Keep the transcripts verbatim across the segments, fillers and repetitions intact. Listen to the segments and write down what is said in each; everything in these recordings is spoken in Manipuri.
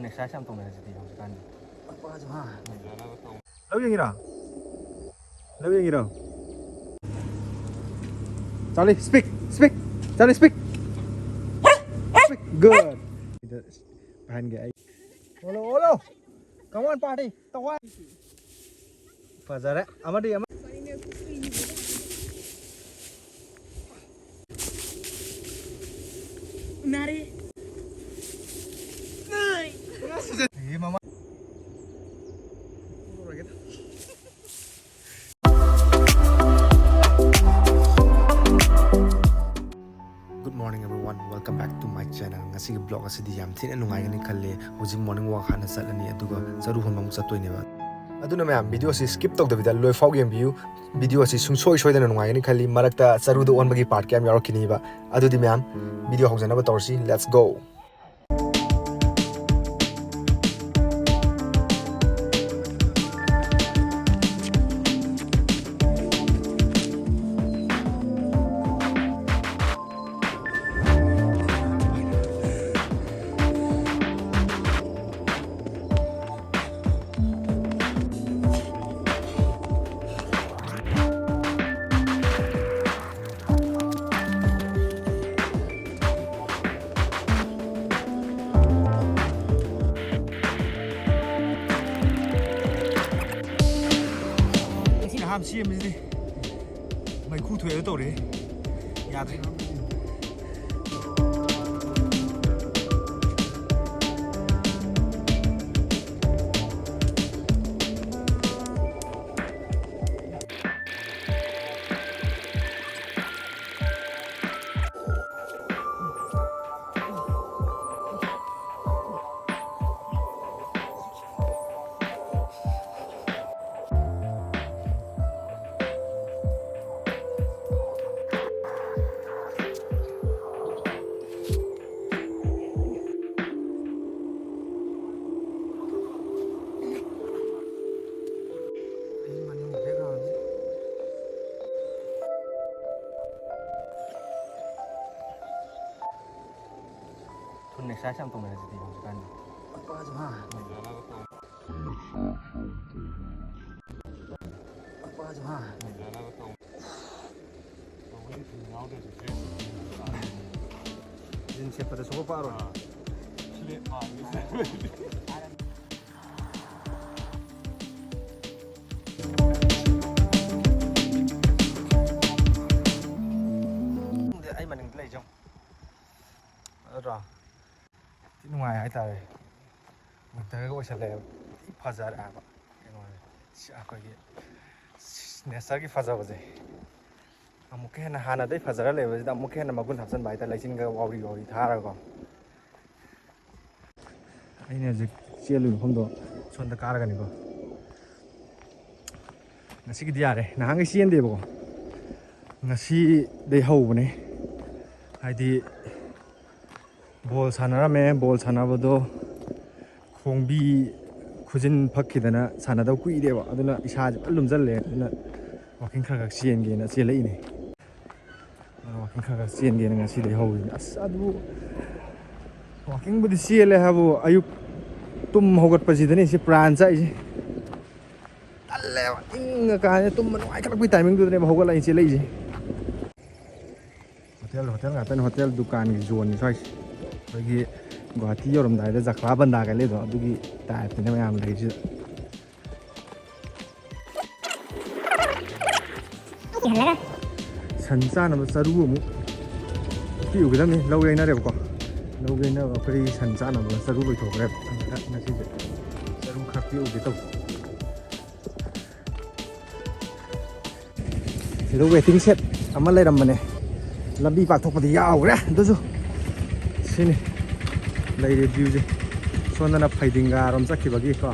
ꯑꯦꯛꯁꯔꯁꯥꯏꯁ ꯌꯥꯝ ꯇꯧꯅꯔꯁꯤꯗꯤ ꯍꯧꯖꯤꯛꯀꯥꯟꯗꯤ꯫ ꯂꯧ ꯌꯦꯡꯉꯤꯔꯣ? ꯂꯧ ꯌꯦꯡꯉꯤꯔꯣ? Charlie, speak, speak. Charlie, speak. Speak. Good. ꯁꯤꯗ ꯄꯥꯏꯍꯟꯒꯦ ꯑꯩ꯫ ꯑꯣꯂꯣ, ꯑꯣꯂꯣ. Come on, party. ꯇꯧꯋꯥꯏ꯫ ꯐꯖꯔꯦ꯫ ꯑꯃꯗꯤ ꯑꯃ꯫ ꯅꯥꯔꯦ꯫ ꯑꯦ, ꯃꯃꯥ꯫ Good morning everyone, welcome back to my channel. ꯉꯁꯤꯒꯤ vlog ꯑꯁꯤꯗꯤ ꯌꯥꯝ ꯊꯤꯅ ꯅꯨꯡꯉꯥꯏꯒꯅꯤ ꯈꯜꯂꯦ꯫ ꯍꯧꯖꯤꯛ morning walk ꯍꯥꯟꯅ ꯆꯠꯂꯅꯤ, ꯑꯗꯨꯒ ꯆꯔꯨ ꯍꯣꯟꯕ ꯑꯃꯨꯛ ꯆꯠꯇꯣꯏꯅꯦꯕ꯫ ꯑꯗꯨꯅ ꯃꯌꯥꯝ, video ꯑꯁꯤ skip ꯇꯧꯗꯕꯤꯗ ꯂꯣꯏꯐꯥꯎ ꯌꯦꯡꯕꯤꯌꯨ꯫ Video ꯑꯁꯤ ꯁꯨꯡꯁꯣꯏ ꯁꯣꯏꯗꯅ ꯅꯨꯡꯉꯥꯏꯒꯅꯤ ꯈꯜꯂꯤ꯫ ꯃꯔꯛꯇ ꯆꯔꯨꯗ ꯑꯣꯟꯕꯒꯤ part ꯀꯌꯥꯝ ꯌꯥꯎꯔꯛꯈꯤꯅꯤꯕ꯫ ꯑꯗꯨꯗꯤ ꯃꯌꯥꯝ, video ꯍꯧꯖꯅꯕ ꯇꯧꯔꯁꯤ꯫ Let's go! ꯉꯁꯤꯅ ꯑꯍꯥꯟꯕ ꯁꯦꯝꯕꯁꯤꯗꯤ ꯃꯩꯈꯨ ꯊꯣꯛꯑꯦꯗꯣ ꯇꯧꯔꯦ꯫ ꯌꯥꯗ꯭ꯔꯦ꯫ ꯊꯨꯟ ꯑꯦꯛꯁꯔꯁꯥꯏꯁ ꯌꯥꯝ ꯇꯧꯅꯔꯁꯤꯗꯤ ꯍꯧꯖꯤꯛꯀꯥꯟꯗꯤ꯫ ꯅꯨꯄꯥꯁꯨ ꯍꯥ? ꯅꯨꯄꯥꯁꯨ ꯍꯥ? ꯖꯤꯟ ꯁꯦꯠꯄꯗ ꯁꯨꯡꯄꯥ ꯄꯥꯔꯣꯏ꯫ ꯈꯪꯗꯦ, ꯑꯩ ꯃꯅꯤꯡꯗ ꯂꯩꯁꯦ ꯌꯦꯡꯉꯨ꯫ ꯅꯠꯇ꯭ꯔꯣ? ꯊꯤ ꯅꯨꯡꯉꯥꯏ ꯍꯥꯏꯇꯥꯔꯦ꯫ ꯋꯤꯟꯇꯔꯒ ꯑꯣꯏꯁꯜꯂꯛꯑꯦꯕ꯫ ꯊꯤ ꯐꯖꯔꯦ ꯍꯥꯏꯕ꯫ ꯀꯩꯅꯣꯁꯦ, ꯁꯤ ꯑꯩꯈꯣꯏꯒꯤ ꯅꯦꯆꯔꯒꯤ ꯐꯖꯕꯁꯦ꯫ ꯑꯃꯨꯛꯀ ꯍꯦꯟꯅ ꯍꯥꯟꯅꯗꯩ ꯐꯖꯔ ꯂꯩꯕꯁꯤꯗ ꯑꯃꯨꯛꯀ ꯍꯦꯟꯅ ꯃꯒꯨꯟ ꯍꯥꯞꯆꯤꯟꯕ ꯍꯥꯏꯇꯥꯔꯦ, ꯂꯩꯆꯤꯟꯒ ꯋꯥꯎꯔꯤ ꯋꯥꯎꯔꯤ ꯊꯥꯔꯒꯀꯣ꯫ ꯑꯩꯅ ꯍꯧꯖꯤꯛ ꯆꯦꯜꯂꯤꯕ ꯃꯐꯝꯗꯣ ꯁꯣꯝꯗ ꯀꯥꯔꯒꯅꯤꯀꯣ꯫ ꯉꯁꯤꯒꯤꯗꯤ ꯌꯥꯔꯦ, ꯅꯍꯥꯟꯈꯩ ꯆꯦꯟꯗꯦꯕꯀꯣ, ꯉꯁꯤꯗꯩ ꯍꯧꯕꯅꯦ꯫ ꯍꯥꯏꯗꯤ ꯕꯣꯜ ꯁꯥꯟꯅꯔꯝꯃꯦ, ꯕꯣꯜ ꯁꯥꯟꯅꯕꯗꯣ ꯈꯣꯡꯕꯤ ꯈꯨꯖꯤꯟ ꯐꯛꯈꯤꯗꯅ ꯁꯥꯟꯅꯗꯕ ꯀꯨꯏꯔꯦꯕ, ꯑꯗꯨꯅ ꯏꯁꯥꯁꯦ ꯐꯖꯅ ꯂꯨꯝꯁꯜꯂꯦ꯫ ꯑꯗꯨꯅ ꯋꯥꯛꯀꯤꯡ ꯈꯔ ꯈꯔ ꯆꯦꯟꯒꯦꯅ ꯆꯦꯜꯂꯛꯏꯅꯦ꯫ ꯑꯗꯣ ꯋꯥꯛꯀꯤꯡ ꯈꯔ ꯈꯔ ꯆꯦꯟꯒꯦꯅ ꯉꯁꯤꯗꯩ ꯍꯧꯔꯤꯅꯦ꯫ ꯑꯁ, ꯑꯗꯨ ꯋꯥꯛꯀꯤꯡꯕꯨꯗꯤ ꯆꯦꯜꯂꯦ ꯍꯥꯏꯕꯨ, ꯑꯌꯨꯛ ꯇꯨꯝ ꯍꯧꯒꯠꯄꯁꯤꯗꯅꯤ ꯁꯤ ꯄ꯭ꯔꯥꯟ ꯆꯥꯛꯏꯁꯦ꯫ ꯇꯜꯂꯦꯕ, ꯏꯪꯉꯀꯥꯟꯗ ꯇꯨꯝꯕ ꯅꯨꯡꯉꯥꯏꯈꯠꯂꯛꯄꯒꯤ ꯇꯥꯏꯃꯤꯡꯗꯨꯗꯅꯦꯕ ꯍꯧꯒꯠꯂꯛꯏ ꯆꯦꯜꯂꯛꯏꯁꯦ꯫ ꯍꯣꯇꯦꯜ, ꯍꯣꯇꯦꯜ ꯉꯥꯛꯇꯅꯤ, ꯍꯣꯇꯦꯜ ꯗꯨꯀꯥꯟꯒꯤ ꯖꯣꯟꯅꯤ ꯁ꯭ꯋꯥꯏꯁꯦ꯫ ꯑꯩꯈꯣꯏꯒꯤ ꯒꯨꯍꯥꯇꯤ ꯌꯧꯔꯝꯗꯥꯏꯗ ꯖꯈ꯭ꯔꯥ ꯕꯟꯗꯥ ꯀꯩ ꯂꯩꯗꯣ, ꯑꯗꯨꯒꯤ ꯇꯥꯏꯞꯇꯅꯦ ꯃꯌꯥꯝ ꯂꯩꯔꯤꯁꯤꯗ꯫ ꯁꯟ ꯆꯥꯅꯕ ꯆꯔꯨ ꯑꯃꯨꯛ ꯄꯤꯎꯒꯗꯕꯅꯤ꯫ ꯂꯧ ꯌꯩꯅꯔꯦꯕꯀꯣ꯫ ꯂꯧ ꯌꯩꯅꯕ ꯑꯩꯈꯣꯏ ꯁꯟ ꯆꯥꯅꯕ ꯆꯔꯨ ꯂꯣꯏꯊꯣꯛꯈ꯭ꯔꯦꯕ꯫ ꯑꯗꯨꯅ ꯉꯁꯤꯁꯦ ꯆꯔꯨ ꯈꯔ ꯄꯤꯎꯒꯦ ꯇꯧꯕ꯫ ꯁꯤꯗ ꯋꯦꯇꯤꯡ ꯁꯦꯠ ꯑꯃ ꯂꯩꯔꯝꯕꯅꯦ꯫ ꯂꯝꯕꯤ ꯄꯥꯛꯊꯣꯛꯄꯗꯤ ꯌꯥꯎꯈ꯭ꯔꯦ꯫ ꯑꯗꯨꯁꯨ ꯁꯤꯅꯤ ꯂꯩꯔꯦ ꯚ꯭ꯌꯨꯁꯦ꯫ ꯁꯣꯝꯗꯅ ꯐꯩꯗꯤꯡꯒꯥꯔꯣꯝ ꯆꯠꯈꯤꯕꯒꯤ ꯀꯣ꯫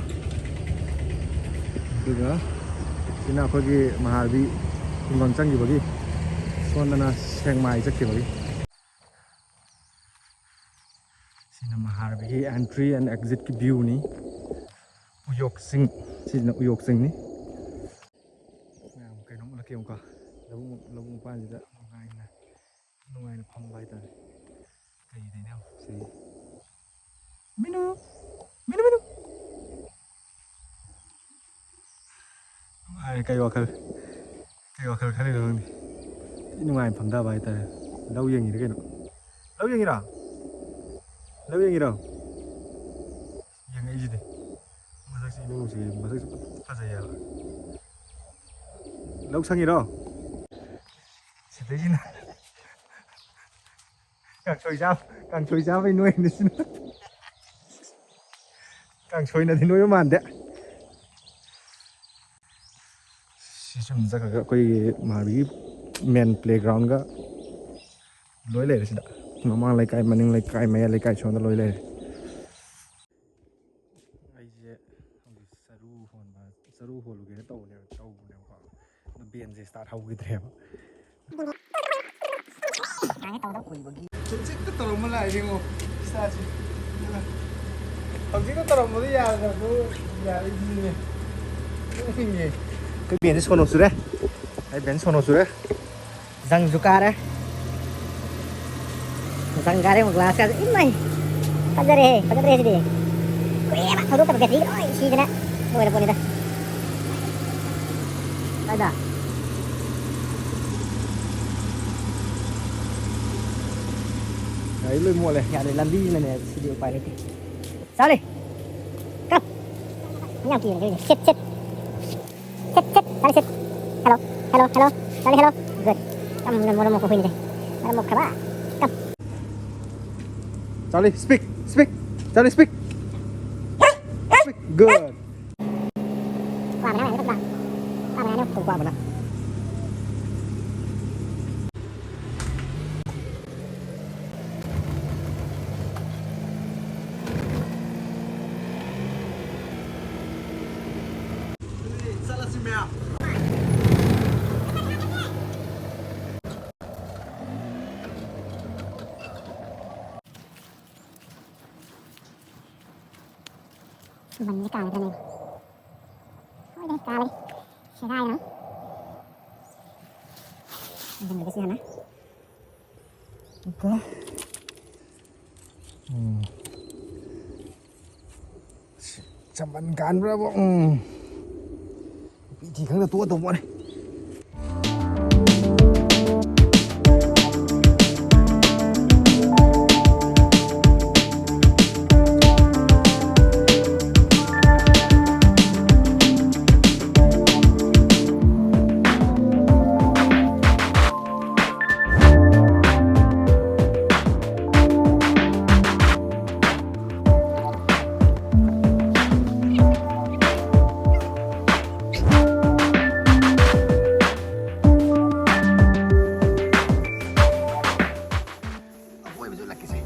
ꯑꯗꯨꯒ ꯁꯤꯅ ꯑꯩꯈꯣꯏꯒꯤ ꯃꯍꯥꯕꯤꯔ ꯈꯨꯡꯒꯪ ꯆꯪꯈꯤꯕꯒꯤ, ꯁꯣꯝꯗꯅ ꯁꯦꯛꯃꯥꯏ ꯆꯠꯈꯤꯕꯒꯤ꯫ ꯁꯤꯅ ꯃꯍꯥꯕꯤꯔꯒꯤ entry and exitꯀꯤ viewꯅꯤ꯫ ꯎꯌꯣꯛ ꯆꯤꯡ, ꯁꯤꯁꯤꯅ ꯎꯌꯣꯛ ꯆꯤꯡꯅꯤ꯫ ꯃꯌꯥꯝ ꯀꯩꯅꯣꯝ ꯎꯠꯂꯛꯀꯦ ꯑꯃꯨꯛꯀ꯫ ꯂꯧꯕꯨꯛ, ꯂꯧꯕꯨꯛ ꯃꯄꯥꯟꯁꯤꯗ ꯅꯨꯡꯉꯥꯏꯅ, ꯅꯨꯡꯉꯥꯏꯅ ꯐꯝꯕ ꯍꯥꯏꯇꯥꯔꯦ꯫ ꯀꯩꯗꯩꯅꯣ ꯌꯦꯡꯉꯨ, ꯁꯤ ꯃꯤꯅꯨ꯫ ꯀꯩ ꯋꯥꯈꯜ, ꯀꯩ ꯋꯥꯈꯜ ꯈꯜꯂꯤꯅꯣ ꯈꯪꯗꯦ꯫ ꯊꯤ ꯅꯨꯡꯉꯥꯏꯅ ꯐꯝꯊꯕ ꯍꯥꯏꯇꯥꯔꯦ꯫ ꯂꯧ ꯌꯦꯡꯉꯤꯔ ꯀꯩꯅꯣ? ꯂꯧ ꯌꯦꯡꯉꯤꯔꯣ? ꯂꯧ ꯌꯦꯡꯉꯤꯔꯣ? ꯌꯦꯡꯉꯛꯏꯁꯤꯗꯤ꯫ ꯃꯁꯛꯁꯤ ꯏꯅꯨꯡ ꯅꯨꯡꯁꯤ, ꯃꯁꯛꯁꯤ ꯐꯖꯩ ꯍꯥꯏꯕ꯫ ꯂꯧ ꯁꯪꯉꯤꯔꯣ? ꯁꯤꯗꯩꯁꯤꯅ ꯀꯥꯡꯁꯣꯏ ꯆꯥꯕ, ꯀꯥꯡꯁꯣꯏ ꯆꯥꯕꯩ ꯅꯣꯏꯅ ꯁꯤꯅ꯫ ꯀꯥꯡꯁꯣꯏꯅꯗꯤ ꯅꯣꯏꯕ ꯃꯥꯟꯗꯦ꯫ ꯁꯤ ꯁꯨꯝ ꯆꯠꯈ꯭ꯔꯒ ꯑꯩꯈꯣꯏꯒꯤ ꯃꯍꯥꯕꯤꯒꯤ ꯃꯦꯟ ꯄ꯭ꯂꯦꯒ꯭ꯔꯥꯎꯟꯒ ꯂꯣꯏ ꯂꯩꯔꯦ ꯁꯤꯗ꯫ ꯃꯃꯥꯡ ꯂꯩꯀꯥꯏ, ꯃꯅꯤꯡ ꯂꯩꯀꯥꯏ, ꯃꯌꯥꯏ ꯂꯩꯀꯥꯏ ꯁꯣꯝꯗ ꯂꯣꯏ ꯂꯩꯔꯦ꯫ ꯑꯩꯁꯦ ꯍꯧꯖꯤꯛ ꯆꯔꯨ ꯍꯣꯟꯕ, ꯆꯔꯨ ꯍꯣꯜꯂꯨꯒꯦꯅ ꯇꯧꯕꯅꯦꯕ, ꯇꯧꯕꯅꯦꯕꯀꯣ꯫ ꯑꯗꯣ ꯕꯦꯟꯁꯦ ꯁ꯭ꯇꯥꯔꯠ ꯍꯧꯈꯤꯗ꯭ꯔꯦꯕ꯫ ꯍꯧꯖꯤꯛꯇ ꯇꯧꯔꯝꯕ ꯂꯥꯛꯏꯅꯦꯉꯣ, ꯏꯁꯥꯁꯦ꯫ ꯍꯧꯖꯤꯛꯇ ꯇꯧꯔꯝꯕꯗꯣ ꯌꯥꯗꯕꯗꯣ ꯌꯥꯔꯛꯏꯅꯦ꯫ ꯅꯣꯛꯅꯤꯡꯉꯦ꯫ ꯑꯩꯈꯣꯏ ꯕꯦꯟꯁꯦ ꯁꯣꯅꯣ ꯆꯨꯔꯦ꯫ ꯑꯩ ꯕꯦꯟꯁ ꯁꯣꯅꯣ ꯆꯨꯔꯦ꯫ ꯖꯪꯁꯨ ꯀꯥꯔꯦ꯫ ꯖꯪ ꯀꯥꯔꯦ ꯑꯃꯨꯛ ꯒ꯭ꯂꯥꯁ ꯀꯥꯁꯦ꯫ ꯏꯃꯥꯏ! ꯐꯖꯔꯦꯍꯦ, ꯐꯖꯗ꯭ꯔꯦ ꯁꯤꯗꯤ꯫ ꯀꯨꯏꯔꯦꯕ ꯊꯧꯗꯣꯛꯇꯕ ꯕꯦꯇ꯭ꯔꯤ ꯂꯣꯏ ꯁꯤꯗꯅ ꯂꯣꯏꯔ ꯄꯣꯠꯅꯤꯗ꯫ ꯀꯥꯏꯗ? ꯒꯥꯔꯤ ꯂꯣꯏ ꯃꯣꯠꯂꯦ꯫ ꯌꯥꯗ꯭ꯔꯦ, ꯂꯝꯕꯤꯁꯤꯅꯅꯦ ꯁꯤꯗꯤ ꯎꯄꯥꯏ ꯂꯩꯇꯦ꯫ ꯆꯥꯔꯂꯤ! ꯀꯞ! ꯌꯥꯝ ꯀꯤꯔꯦ ꯁꯤꯗꯤ꯫ Sit, sit! Sit, sit, Charlie, sit. Hello, hello, hello, Charlie, hello. Good. ꯌꯥꯝ ꯃꯔꯝ ꯃꯣꯛꯄ ꯍꯨꯏꯅꯤꯁꯦ꯫ ꯃꯔꯝ ꯃꯣꯛꯈ꯭ꯔꯕ꯫ Come. Charlie, speak, speak, Charlie, speak. Speak, good. ꯋꯥꯕꯅ ꯂꯣꯏꯔꯦ, ꯋꯥꯕꯅ꯫ ꯋꯥꯕꯅ꯫ ꯆꯠꯂꯁꯤ ꯃꯌꯥꯝ꯫ ꯃꯟꯁꯦ ꯀꯥꯒꯗ꯭ꯔꯅꯦ? ꯍꯣꯏꯗ, ꯀꯥꯕꯗꯤ ꯁꯦꯒꯥꯏꯔꯣꯏ꯫ ꯃꯟꯁꯤꯟꯕꯤꯒꯦ ꯁꯤ ꯍꯥꯟꯅ꯫ ꯑꯣꯀꯦ꯫ ꯎꯝ꯫ ꯁꯤ ꯆꯃꯟ ꯀꯥꯟꯕ꯭ꯔꯕꯨ? ꯎꯝ꯫ ꯈꯪꯗ ꯇꯣꯛꯑ ꯇꯧꯕ ꯋꯥꯅꯤ꯫ ꯑꯀꯣꯏꯕꯁꯨ ꯂꯛꯀꯤꯁꯦ꯫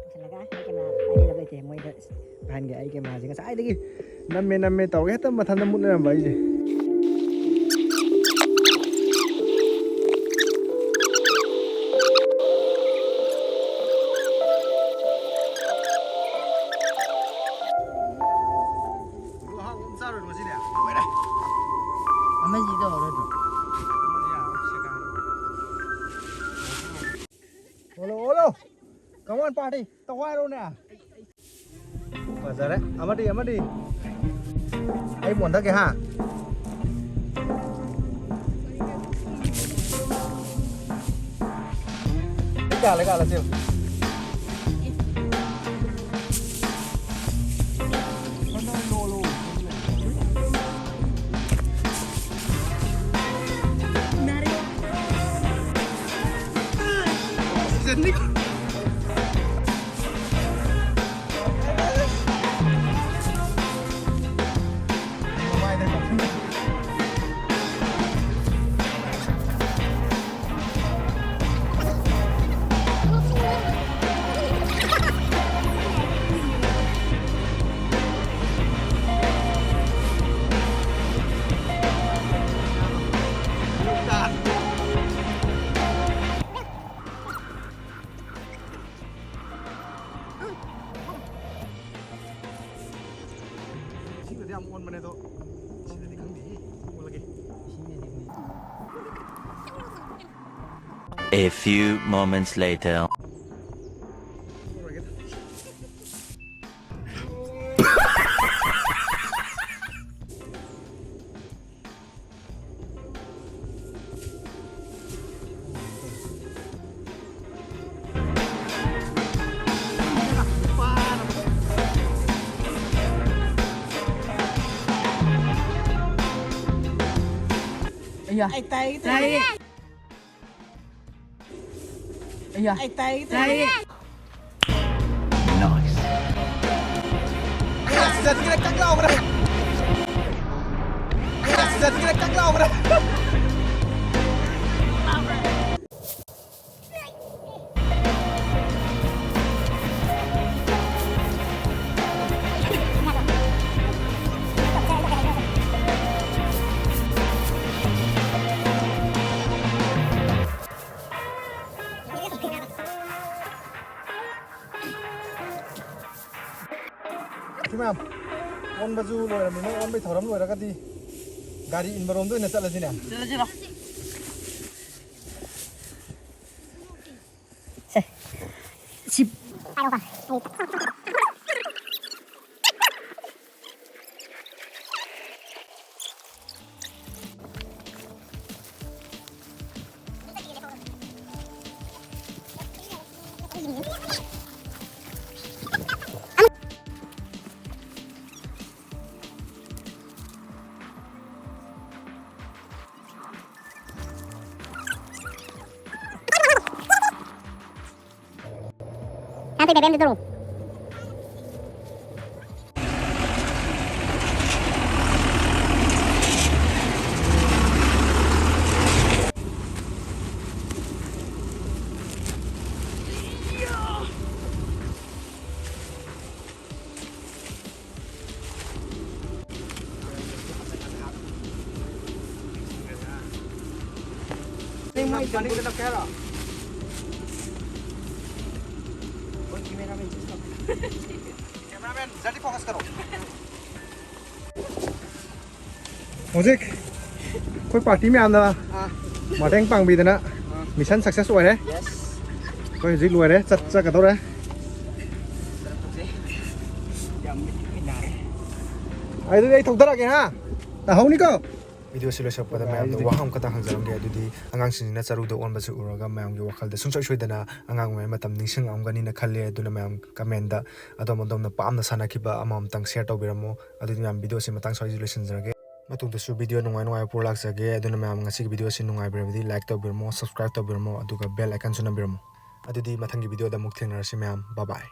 ꯂꯣꯏꯁꯤꯜꯂꯒ ꯑꯩ ꯀꯦꯃꯦꯔꯥ ꯄꯥꯏꯕꯤꯅꯕ ꯂꯩꯇꯦ꯫ ꯃꯣꯏꯗ ꯄꯥꯏꯍꯟꯒꯦ ꯑꯩ ꯀꯦꯃꯦꯔꯥꯁꯦ꯫ ꯉꯁꯥꯏꯗꯒꯤ ꯅꯝꯃꯦ ꯅꯝꯃꯦ ꯇꯧꯔꯒ ꯍꯦꯛꯇ ꯃꯊꯟꯇ ꯃꯨꯠ ꯂꯩꯔꯝꯕ ꯑꯩꯁꯦ꯫ ꯑꯃꯁꯤ ꯇꯧꯔꯔꯣꯏꯗ꯭ꯔꯣ? ꯑꯣꯂꯣ, ꯑꯣꯂꯣ꯫ Come on, party. ꯇꯧꯈꯥꯏꯔꯣꯅꯦ꯫ ꯐꯖꯔꯦ꯫ ꯑꯃꯗꯤ, ꯑꯃꯗꯤ꯫ ꯑꯩ ꯃꯣꯟꯊꯒꯦ, ꯍꯥ? ꯀꯥꯜꯂꯦ, ꯀꯥꯜꯂꯦ, ꯆꯦꯜꯂꯨ꯫ A few moments later. ꯑꯌꯥ꯫ ꯑꯩ ꯇꯥꯏ, ꯇꯥꯏ꯫ ꯇꯥꯏꯌꯦ꯫ ꯑꯌꯥ꯫ ꯑꯩ ꯇꯥꯏ, ꯇꯥꯏ꯫ ꯇꯥꯏꯌꯦ꯫ Nice. ꯑꯁ, ꯖꯟꯒꯤꯅ ꯀꯛ ꯂꯥꯎꯈ꯭ꯔꯦ꯫ ꯑꯁ, ꯖꯟꯒꯤꯅ ꯀꯛ ꯂꯥꯎꯈ꯭ꯔꯦ꯫ ꯁꯤ ꯃꯌꯥꯝ ꯑꯣꯟꯕꯁꯨ ꯂꯣꯏꯔꯝꯃꯤꯅ, ꯑꯣꯟꯕꯩ ꯊꯧꯔꯝ ꯂꯣꯏꯔꯒꯗꯤ ꯒꯥꯔꯤ ꯏꯟꯕꯔꯣꯝꯗ ꯑꯣꯏꯅ ꯆꯠꯂꯁꯤꯅꯦ꯫ ꯆꯠꯂꯁꯤꯔꯣ? ꯁꯦ꯫ ꯁꯤ꯫ ꯅꯪ ꯀꯩ ꯕꯦꯕꯦꯝꯗ ꯇꯧꯔꯣ꯫ Cameraman, जल्दी focus करो। ꯍꯧꯖꯤꯛ ꯑꯩꯈꯣꯏ ꯄꯥꯔꯇꯤ ꯃꯌꯥꯝꯅ ꯑꯥ꯫ ꯃꯇꯦꯡ ꯄꯥꯡꯕꯤꯗꯅ ꯑꯥ꯫ Mission success ꯑꯣꯏꯔꯦ꯫ Yes. ꯑꯩꯈꯣꯏ ꯍꯧꯖꯤꯛ ꯂꯣꯏꯔꯦ, ꯆꯠ ꯆꯠꯀꯗꯧꯔꯦ꯫ ꯌꯥꯝ ꯅꯥꯔꯦ꯫ ꯑꯗꯨꯗꯤ ꯑꯩ ꯊꯧꯗꯔꯛꯑꯒꯦ ꯍꯥ꯫ ꯇꯥꯍꯧꯅꯤꯀꯣ꯫ ꯚꯤꯗꯤꯑꯣꯁꯤ ꯂꯣꯏꯁꯤꯜꯂꯛꯄꯗ ꯃꯌꯥꯝꯗ ꯋꯥꯍꯪ ꯑꯃꯈꯛꯇꯪ ꯍꯪꯖꯔꯝꯒꯦ꯫ ꯑꯗꯨꯗꯤ ꯑꯉꯥꯡꯁꯤꯡꯁꯤꯅ ꯆꯔꯨꯗ ꯑꯣꯟꯕꯁꯤ ꯎꯔꯒ ꯃꯌꯥꯝꯒꯤ ꯋꯥꯈꯜꯗ ꯁꯨꯡꯁꯣꯏ ꯁꯣꯏꯗꯅ ꯑꯉꯥꯡ ꯑꯣꯏꯔꯤꯉꯩ ꯃꯇꯝ ꯅꯤꯡꯁꯤꯡꯉꯛꯑꯝꯒꯅꯤꯅ ꯈꯜꯂꯦ꯫ ꯑꯗꯨꯅ ꯃꯌꯥꯝ ꯀꯃꯦꯟꯗ ꯑꯗꯣꯝ ꯑꯗꯣꯝꯅ ꯄꯥꯝꯅ ꯁꯥꯟꯅꯈꯤꯕ ꯑꯃꯃꯝꯇꯪ ꯁꯤꯌꯔ ꯇꯧꯕꯤꯔꯝꯃꯣ꯫ ꯑꯗꯨꯗꯤ ꯃꯌꯥꯝ ꯚꯤꯗꯤꯑꯣꯁꯤ ꯃꯇꯥꯡ ꯁ꯭ꯋꯥꯏꯁꯤ ꯂꯣꯏꯁꯤꯟꯖꯔꯒꯦ꯫ ꯃꯇꯨꯡꯗꯁꯨ ꯚꯤꯗꯤꯑꯣ ꯅꯨꯡꯉꯥꯏ ꯅꯨꯡꯉꯥꯏꯕ ꯄꯨꯔ ꯂꯥꯛꯆꯒꯦ꯫ ꯑꯗꯨꯅ ꯃꯌꯥꯝ ꯉꯁꯤꯒꯤ ꯚꯤꯗꯤꯑꯣꯁꯤ ꯅꯨꯡꯉꯥꯏꯕꯤꯔꯕꯗꯤ ꯂꯥꯏꯛ ꯇꯧꯕꯤꯔꯝꯃꯣ, ꯁꯕꯁꯀ꯭ꯔꯥꯏꯕ ꯇꯧꯕꯤꯔꯝꯃꯣ, ꯑꯗꯨꯒ ꯕꯦꯜ ꯑꯥꯏꯀꯟꯁꯨ ꯅꯝꯕꯤꯔꯝꯃꯣ꯫ ꯑꯗꯨꯗꯤ ꯃꯊꯪꯒꯤ ꯚꯤꯗꯤꯑꯣꯗ ꯑꯃꯨꯛ ꯊꯦꯡꯅꯔꯁꯤ ꯃꯌꯥꯝ꯫ ꯕꯥꯏ ꯕꯥꯏ꯫